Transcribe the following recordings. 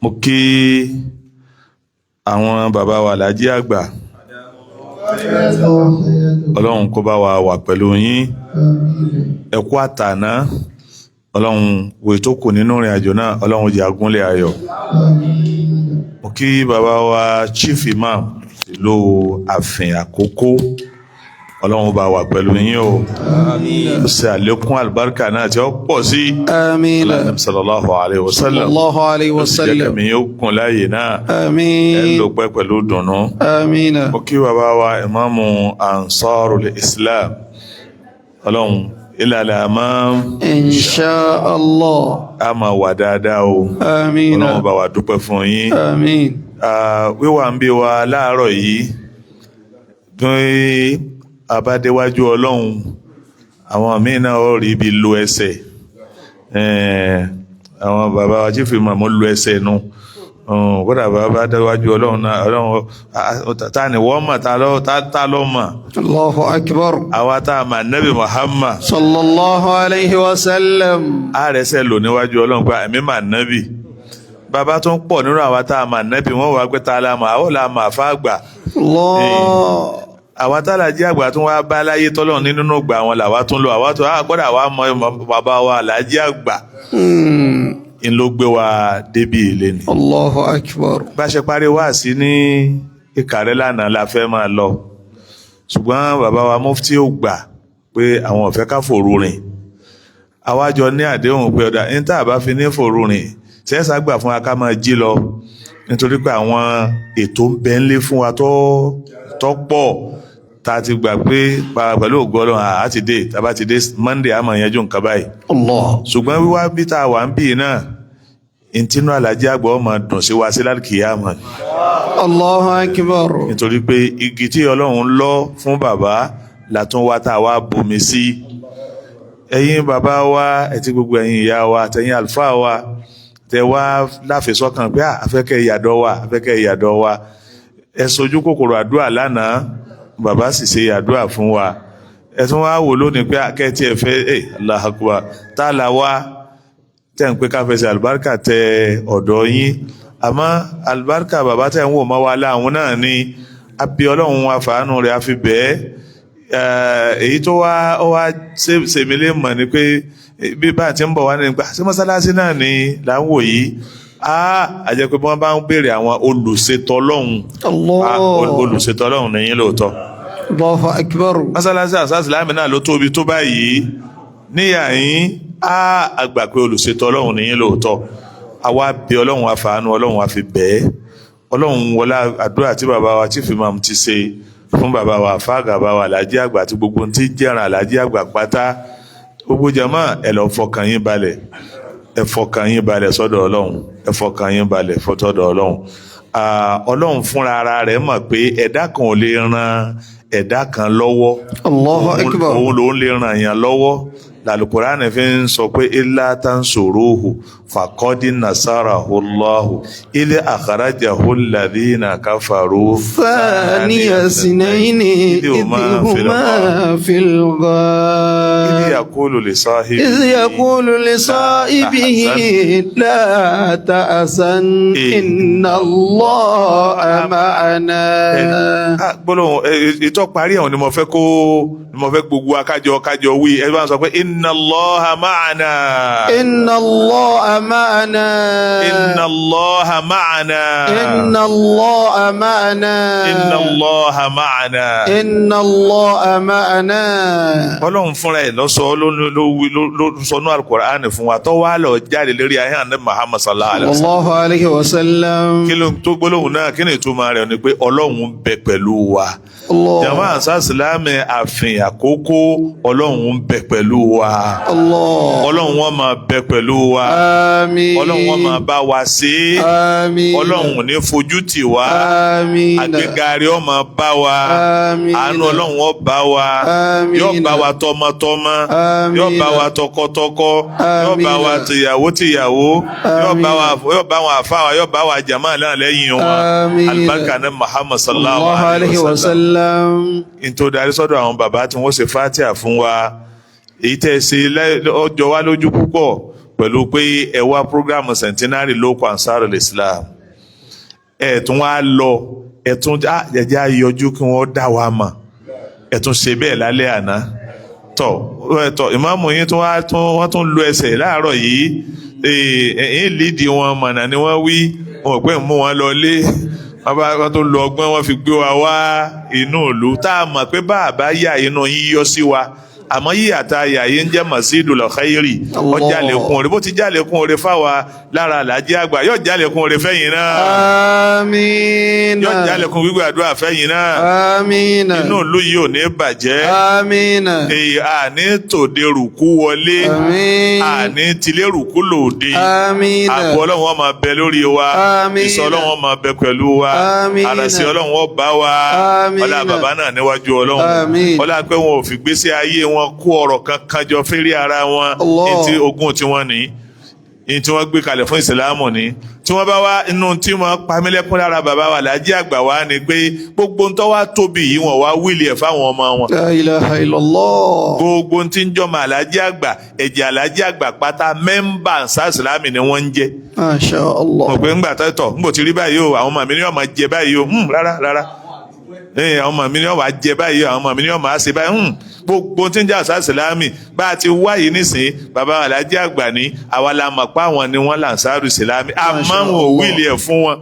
Mo kí àwọn bàbá wa Alhaji àgbà, Ọlọ́run kó bá wa wà pẹ̀lú yín. Ẹ kú àtàná, Ọlọ́run wò tó kù nínú ìrìn àjò náà, Ọlọ́run jẹ́ agúnlẹ̀ ayọ̀. Mo kí bàbá wa Chief Imam ìlú Àfìn Àkókó, Ọlọ́run bá wà pẹ̀lú yín o, ó ṣe àlékún àlùbáríkà náà tí ó pọ̀ sí. آمين. Ànábì sallallahu alayhi wa sallam. الله عليه Jẹ́ وسلم. kẹ́mi yóò kún láàyè náà, ẹ آمين. lò pẹ́ pẹ̀lú dùnnú. آمين. Mo kí bàbá wa ìmáàmù Ansarul Islam, Ọlọ́run ilal amam. إن شاء الله. A máa wà dáadáa o. آمين. Ọlọ́run bá wa dúpẹ́ fún yín. آمين. Wíwà ń bí wa láàárọ̀ yìí tó abádéwájú Ọlọ́run, àwọn míì náà ó rí ibi lo ẹsẹ̀. Àwọn bàbá wa Chief Imam lo ẹsẹ̀ nu kódà bàbá déwájú Ọlọ́run náà, Ọlọ́run ta ni wọ́n mọ̀, ta ló mọ̀? الله أكبر. Àwa tá a mà Nabi Muhammad. صلى الله عليه وسلم. Àrẹsẹ̀ lò níwájú Ọlọ́run pé ẹ̀mí mà nábì, bàbá tó ń pọ̀ nínú àwa tá a mà nábì, wọ́n wá pé ta la mà, àwọn là mà fá àgbà. الله. Àwa tá làjí àgbà tún wá bá láyé tọ́lọ̀ nínú gbà wọn làwa tún lọ, àwa tó kọ́dà àwa mọ bàbá wa làjí àgbà ń ló gbé wa débi ìlé ni. الله أكبر. Bá ṣe parí wáàsí ní Ìkàrẹ́ lánàá la fẹ́ máa lọ, ṣùgbọ́n bàbá wa mufti ò gbà pé àwọn ò fẹ́ ká fòru rìn. Àwa jọ ní àdéhùn pé ọ̀dà ní tá a bá fi ní fòru rìn, ṣẹ́sà gbà fún wa ká máa jí lọ, nítorí pé àwọn ètò ń bẹ ńlé fún wa tó pọ̀ tá a ti gbà pé pẹ̀lú ògo Ọlọ́run àá ti dé, tá a bá ti dé Monday, a máa yanjú nǹkan báyìí. الله. Ṣùgbọ́n wíwá bí tá a wà ń bì náà, ntínú alájí àgbà ọmọ dùn sí wa sí lálùkìyàmọ̀. الله أكبر. Nítorí pé igi tí Ọlọ́run lọ fún bàbá látún wá tá a wá bomi sí. Ẹ̀yin bàbá wa àti gbogbo ẹ̀yin ìyá wa àtẹ̀yin àlùfáà wa tẹ wá láfẹ̀sọ́kàn pé àfẹ́kẹ́ ìyàdọ̀ wa, àfẹ́kẹ́ ìyàdọ̀ wa, ẹ sojú kòkòrò àdúrà lánàá, bàbá sì ṣe àdúrà fún wa. Ẹ tún wá wò lónìí pé akẹ́tì ẹ fẹ́ ẹ, Allahu Akbar, tá a là wá tẹ̀ ń pé ká fẹsẹ̀ àlùbáríkà tẹ ọ̀dọ̀ yín. Àmọ́ àlùbáríkà bàbá tẹ̀ ń wò mọ́ wa láwọn náà ni àbí Ọlọ́run wa fàánù rẹ̀ àfi bẹ́ẹ̀. Èyí tó wá ó wá sèmi lè mọ̀ ni pé bí bá a ti ń bọ̀ wá ní nípa ṣé mọ́sálásí náà ni là ń wò yìí, á àjẹ́ pé bí wọ́n bá ń béèrè àwọn olùṣètò Ọlọ́run, الله. olùṣètò Ọlọ́run nìyí lóòótọ́. الله أكبر. Mọ́sálásí àṣàṣì láàmì náà ló tóbi tó báyìí níyà yín, á àgbà pé olùṣètò Ọlọ́run nìyí lóòótọ́. Àwa bí Ọlọ́run wa fàánú, Ọlọ́run wa fi bẹ́ẹ̀, Ọlọ́run wọlá àdúrà tí bàbá wa Chief Imam ti ṣe fún bàbá wa fáàgà, bàbá wa Alhaji àgbà àti gbogbo tí jẹ́ràn Alhaji àgbà pátá, gbogbo jàmá, ẹ lọ fọkàn yín balẹ̀, ẹ fọkàn yín balẹ̀ sọ́dọ̀ Ọlọ́run, ẹ fọkàn yín balẹ̀ sọ́dọ̀ Ọlọ́run. Ọlọ́run fúnra ara rẹ̀ mọ̀ pé ẹ̀dá kan ò lè ran ẹ̀dá kan lọ́wọ́. الله أكبر. Òun lòun lè ràn yàn lọ́wọ́. Làlùkùránì fi ń sọ pé illa tansuruhu faqad nasarahu Allahu idh akhrajahu alladhina kafaru. ثاني اثنين إذ إذ هما في الغار. هما في إذ الغار. يقول لصاحبه إذ يقول لصاحبه لا تحزن إن الله معنا. Gbólóhùn ìtọ́ parí ẹ̀hún ni mo fẹ́ kó ni mo fẹ́ gbogbo akájọ kájọ wí. Ẹ bá ń sọ pé inna Allaha ma'ana. إن الله معنا. Inna Allaha ma'ana. إن الله معنا. Inna Allaha ma'ana. إن الله معنا. Ọlọ́run fúnra ẹ̀ lọ́sọ ló sọ ní Al-Qur'an fún wa tó wá lọ jáde lórí ayé àná Muhammad sallallahu alayhi wa sallam. الله عليه وسلم. Kí ló tó gbólóhùn náà, kí ni ìtumọ̀ rẹ̀? Ni pé Ọlọ́run ń bẹ pẹ̀lú wa. الله. Jama Ansar-Islam Àfin Àkókó, Ọlọ́run ń bẹ pẹ̀lú wa. الله. Ọlọ́run wọn máa bẹ pẹ̀lú wa. آمين. Ọlọ́run wọn máa bá wa ṣe é. آمين. Ọlọ́run ò ní fojú tì wá. آمين. Àgbéga rẹ̀ ó máa bá wa. آمين. Àánú Ọlọ́run ó bá wa. Àmín. Yóò bá wa tọmọtọmọ. Àmín. Yóò bá wa tọkọtọkọ. Yóò bá wa Àmín. tìyàwó tìyàwó. Yóò bá wa, yóò bá wọn àfa wa, yóò bá wa jàmáà náà lẹ́yìn wọn. Àmín. Alibarika ní Muhammad sallallahu الله alayhi عليه wa sallam. وسلم. Nítorí darí sọ́dọ̀ àwọn bàbá tí wọ́n ṣe fatia fún wa, èyí tẹ́ ẹ ṣe ọjọ́ wa lójú púpọ̀. Pẹ̀lú pé ẹ wá programu centenary lóko Ansarul Islam, ẹ tún wá lọ, ẹ tún jẹjẹ àyọjú kí wọ́n dá wa mọ̀. Ẹ tún ṣe bẹ́ẹ̀ lálẹ́ àná. Tọ tọ, ìmáàmù yín tún wá tún wọ́n tún lu ẹsẹ̀ láàárọ̀ yìí. Ẹ̀yìn lídìí wọn mọ̀nà ni wọ́n wí, wọn ò pé mú wọn lọ lé wọn bá wọn tún lu ọgbọ́n, wọn fi gbé wa wá inú ìlú tá a mọ̀ pé bá a bá yà inú yín yọ sí wa, àmọ́ yíyà tá a yà yín jẹ́ Masjidul Khairi. Ó jálẹ̀kùn oore, bó ti jálẹ̀kùn oore fáwa lára Àlàájì Àgbà, yóò jálẹ̀kùn oore fẹ́yìn náà. Àmín. Yóò jálẹ̀kùn gbígbàdúrà fẹ́yìn náà. Àmín. Inú ìlú yìí ò ní bàjẹ́. Àmín. Èyí àní tòde rùkú wọlé. Àmín. Àní tilé rùkú lòde. Àmín. Ààbò Ọlọ́run ó máa bẹ lórí wa. Àmín. Ìṣọ́ Ọlọ́run ó máa bẹ pẹ̀lú wa. Àmín. Àràsí Ọlọ́run ó bá wa. Àmín. Ọlá bàbá náà níwájú Ọlọ́run. Àmín. Ọlá pé wọn ò fi gbésí ayé wọn kó ọ̀rọ̀ kankan jọ fẹ́rí ara wọn. Allah. Ní ti ogún tí wọ́n ní ní tí wọ́n gbé kalẹ̀ fún ìsìlámù ní tí wọ́n bá wá inú tí wọ́n pamílẹ́kún lára bàbá wa Láàjì Àgbà wa ni pé gbogbo ń tọ́ wá tóbi yìí, wọ́n wá wíìlì ẹ̀ fáwọn ọmọ wọn. La ilaha illallah. Gbogbo tí ń jọmọ Àlàájì Àgbà, ẹ̀jẹ̀ Àlàájì Àgbà pátá, mẹ́mbà sàsìlámì ni wọ́n ń jẹ́. Masha Allah. Mọ̀ pé ńgbà tọ́tọ̀ ńgbò tí rí báyìí o, àwọn ọmọ mi ni wọ́n máa jẹ báyìí o. Rárá rárá, àwọn ọmọ mi ni wọ́n máa jẹ báyìí o, àwọn ọmọ mi ni wọ́n máa ṣe báyìí. Gbogbo tí ń jẹ́ àsàsìlámì bá a ti wá yìí nísìnyí, bàbá Àlàájì Àgbà ní àwa la mọ̀ pé àwọn ni wọ́n làǹsàrù ìsìlámì, àmọ́ wọn ò wíìlì ẹ̀ fún wọn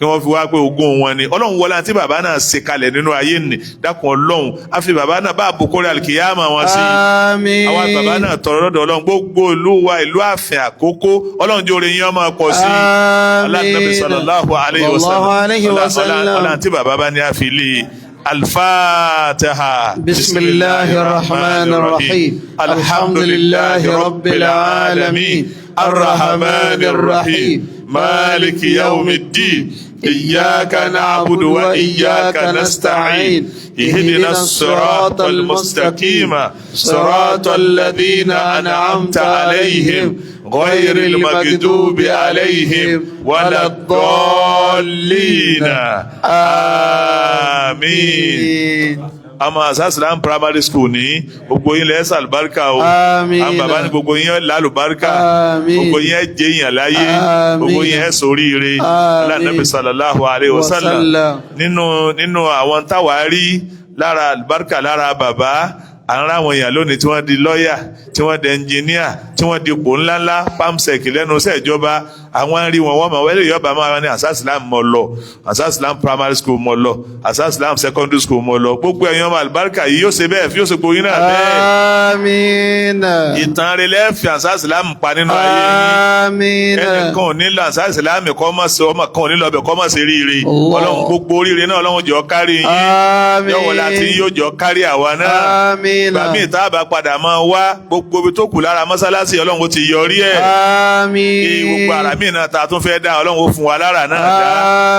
kí wọ́n fi wá pé ogún wọn ni. Ọlọ́run wọlé àti bàbá náà ṣe kalẹ̀ nínú ayé nì. Dákun Ọlọ́run, á fi bàbá náà bá àbùkù rẹ̀ àlùkìyámà wọn sí. Àmín. Àwa bàbá náà tọrọ lọ́dọ̀ Ọlọ́run, gbogbo ìlú wa, ìlú ààfin Àkókó, Ọlọ́run jẹ́ orin yín ọmọ pọ̀ sí i. Aláàbí sallallahu alayhi wa sallam. Sallallahu alayhi wa sallam. Ọlọ́run tí bàbá bá ní àfilé Al-Fatiha. Bismillahir Rahmanir Rahim. Alhamdulillahi Rabbil Alamin. Arrahmanir Rahim. Maliki yawmiddin. Iyyaka na'budu wa iyyaka nasta'in. Ihdina as-siratal mustaqim. Siratal ladhina an'amta alayhim. غير المغضوب عليهم ولا الضالين آمين. Àmọ́ Asasilam Primary School ní gbogbo yín lẹ́sà àlùbáríkà o. Àmín. Àwọn bàbá ní gbogbo yín lálùbáríkà. Àmín. Gbogbo yín ẹ jẹ́ èèyàn láyé. Àmín. Gbogbo yín ẹ ṣoríire. Àmín. Alánàbì sallallahu alayhi wa sallam. Wasallam. Nínú àwọn táwa rí lára àlùbáríkà lára bàbá, à ń ráwọn èèyàn lónìí tí wọ́n di lọ́ọ̀yà, tí wọ́n di ẹnjìníà, tí wọ́n di ipò ńláńlá, pamsec lẹ́nu iṣẹ́ ìjọba. Àwọn ń rí wọn, wọ́n mọ̀ wẹ́lẹ̀ yọba máa ní Asasilam mọ̀ lọ, Asasilam Primary School mọ̀ lọ, Asasilam Secondary School mọ̀ lọ. Gbogbo ẹ̀yin ọmọ àlùbáríkà yìí, yóò ṣe bẹ́ẹ̀, yóò ṣe gbogbo yín náà bẹ́ẹ̀. Àmín. Ìtàn rẹ̀ lẹ́ẹ̀fì Asasilam pa nínú ayé yín. Àmín. Ẹnìkan ò ní lọ Asasilam kọ́ mọ̀ sí, ọmọ kan ò ní lọ bẹ̀ kọ́ mọ̀ sí ríire. Allah. Ọlọ́run, gbogbo oríire náà, Ọlọ́run jọ kárí yín. Àmín. Yọ̀wọ̀ láti yóò jọ kárí àwa náà. Àmín. Gbàmí ìta bá padà máa wá, gbogbo ibi tó kù lára mọ́sálásí, Ọlọ́run ó ti yọrí ẹ̀. Àmín. Kí gbogbo ara míì náà ta tún fẹ́ dá, Ọlọ́run ó fún wa lára náà dá.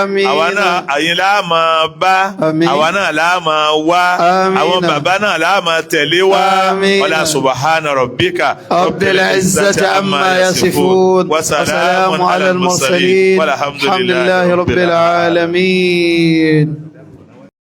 Àmín. Àwa náà, àyìn láà máa bá. Àmín. Àwa náà láà máa wá. Àmín. Àwọn bàbá náà láà máa tẹ̀lé wá. Àmín. Ọlá subhana rabbika رب العزة عما يصفون وسلام على المرسلين والحمد لله رب العالمين.